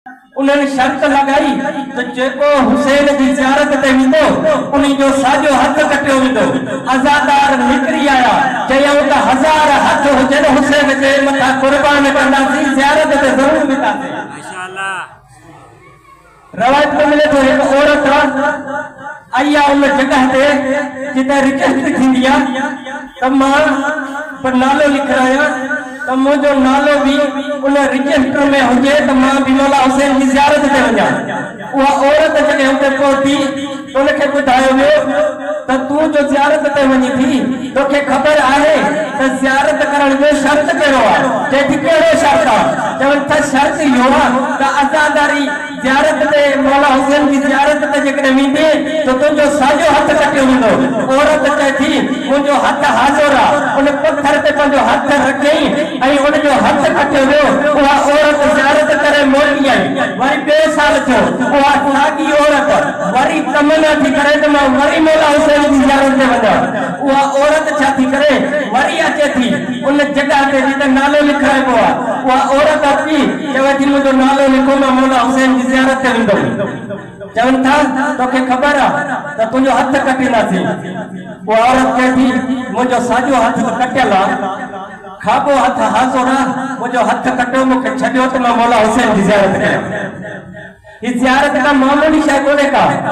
انهن شرط لڳائي ته جيڪو حسين جي زيارت تي ويندو، انهي جو ساڄو هٿ ڪٽيو ويندو. عزادار نڪري آيا، چيائون ته هزار هٿ هجن حسين جي مٿان قربان ڪنداسين، زيارت تي ضرور وينداسين. روايت ۾ ملي ٿو هڪ عورت آئي آ ان جڳهه تي جتي رجسٽري ٿيندي آ ته مان به نالو لکرايان ته منهنجو نالو به ان رجسٽر ۾ هجي ته مان به مولا حسين جي زيارت تي وڃان. اها عورت جڏهن اتي پهتي ته ان کي ٻڌايو ويو ته تون جو زيارت تي وڃين ٿي توکي خبر آهي ته زيارت ڪرڻ جو شرط ڪهڙو آ؟ چئي ٿي ڪهڙو شرط آ؟ چون ٿا شرط اهو آ ته عزاداري زيارت تي مولا حسين جي زيارت تي جيڪڏهن ويندين ته تنهنجو ساڄو هٿ ڪٽيو ويندو. عورت چئي ٿي، منهنجو هٿ حاضر آ. ان پٿر تي پنهنجو هٿ رکيائين ۽ ان جو هٿ ڪٽيو ويو. اها عورت زيارت ڪري موٽي آئي. وري ٻيو سال ٿيو. اها ساڳي عورت وري تمنا ٿي ڪري ته مان وري مولا حسين جي زيارت تي وڃان. اها عورت ڇا ٿي ڪري، وري اچي ٿي ان جڳهه تي جتي نالو لکرائبو آ. اها عورت اچي چوي ٿي منهنجو نالو لکو مان مولا حسين جي زيارت تي ويندم. چون ٿا توکي خبر آ ته تنهنجو هٿ ڪٽينداسين. اها عورت چئي ٿي منهنجو ساڄو هٿ ته ڪٽيل آ، کاٻو هٿ حاضر آ، منهنجو هٿ ڪٽيو مون کي ڇڏيو ته مان مولا حسين جي زيارت ڪريان. هي زيارت ڪا معمولي شيء ڪونهي ڪا.